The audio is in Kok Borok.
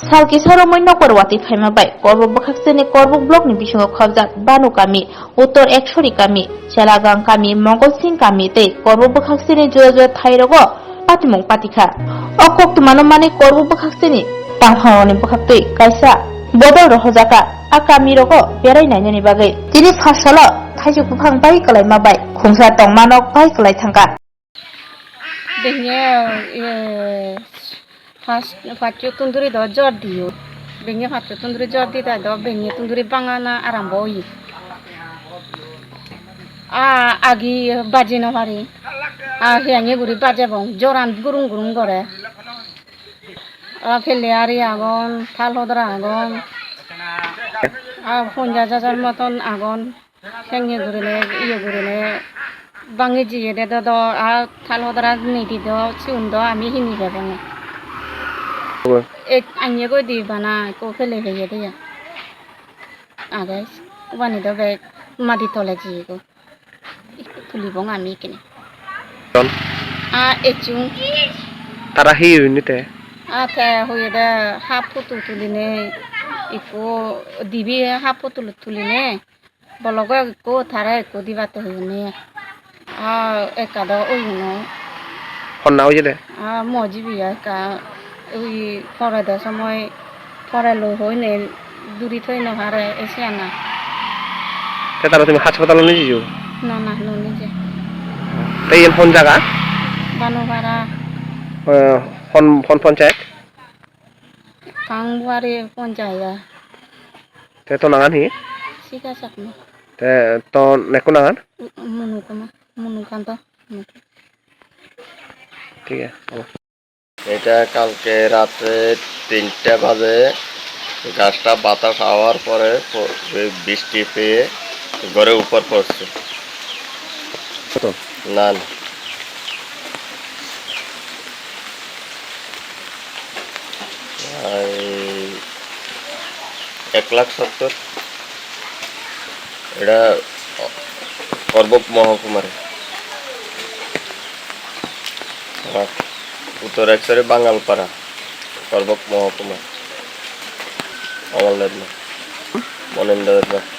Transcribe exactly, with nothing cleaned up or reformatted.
Sal kisa romwi nokbar watwi phaima bai Korbuk bwkhakseni Korbuk block ni bisingo khobjak Banu kami, Uttor Ekshori kami, Chelagang kami, Mongol Singh kami tei Korbuk bwkhakseni juda juda thairogo patimung patikha. O koktwmano manwi Korbuk bwkhakseni tangphang rokni bwkhaktwi kaisa bodol rohorjakha. A kami rogo berai nainani bagwi tini pha salo thaisuk buphang bai kwlaima bai khungsa tongmano bai kwlai thangkha. Bini, eh, pas-, pacho tunduri do jor diyo. Bini pacho tunduri jor di dai do, bini tunduri bangana arambo oye. A, agi baji no pari. A, hiyangi guri baje bong, joran gurung gurung gore. A, pele ari agon, thal hodra agon. A, ponjash hajar moton agon. Sengye gurinei, iye gurinei, bangi jiye de do, do, a thal hodra nidi do, sigun do ami hini bebonge. Obo. Ek anye goi di bana, ko pele peye de ya. Age, ubani do bek madi tole jiye go. Tuli bong ami kene. Ton? A echung. Tara hi yuni te? A te huye de, ha putul tulinei, iko dibi ha putul tulinei. Bologo ekko tara ekko dibatte hijeni. Ah, ekka do oye no. Honna oye de? Ah, mo jibi ya ekka ui pore de somoi pore lo hoine duri thoi no pare ese ana. Te tara tumi haspatal ni jiyo? Na, na, no nije. Te yen hon jaga? Banupara. Eh, hon, hon ponchayat? Kangbuari ponchayat. Te to nangan hi? Sika Chakma. Te to nekko nangan? Munukuma, Munukanto. ঠিক আছে। এটা কালকে রাতে তিনটা বাজে, গাছটা বাতাস হওয়ার পরে প-, বৃষ্টি পেয়ে ঘরে উপর পড়ছে। কত? না, না। এই এক লাখ সত্তর। এটা করবক মহকুমার। আমার উত্তর একচরে বাঙালপাড়া, করবক মহকুমা, আমার লেডমা, মনেন্দ্র দেবনা।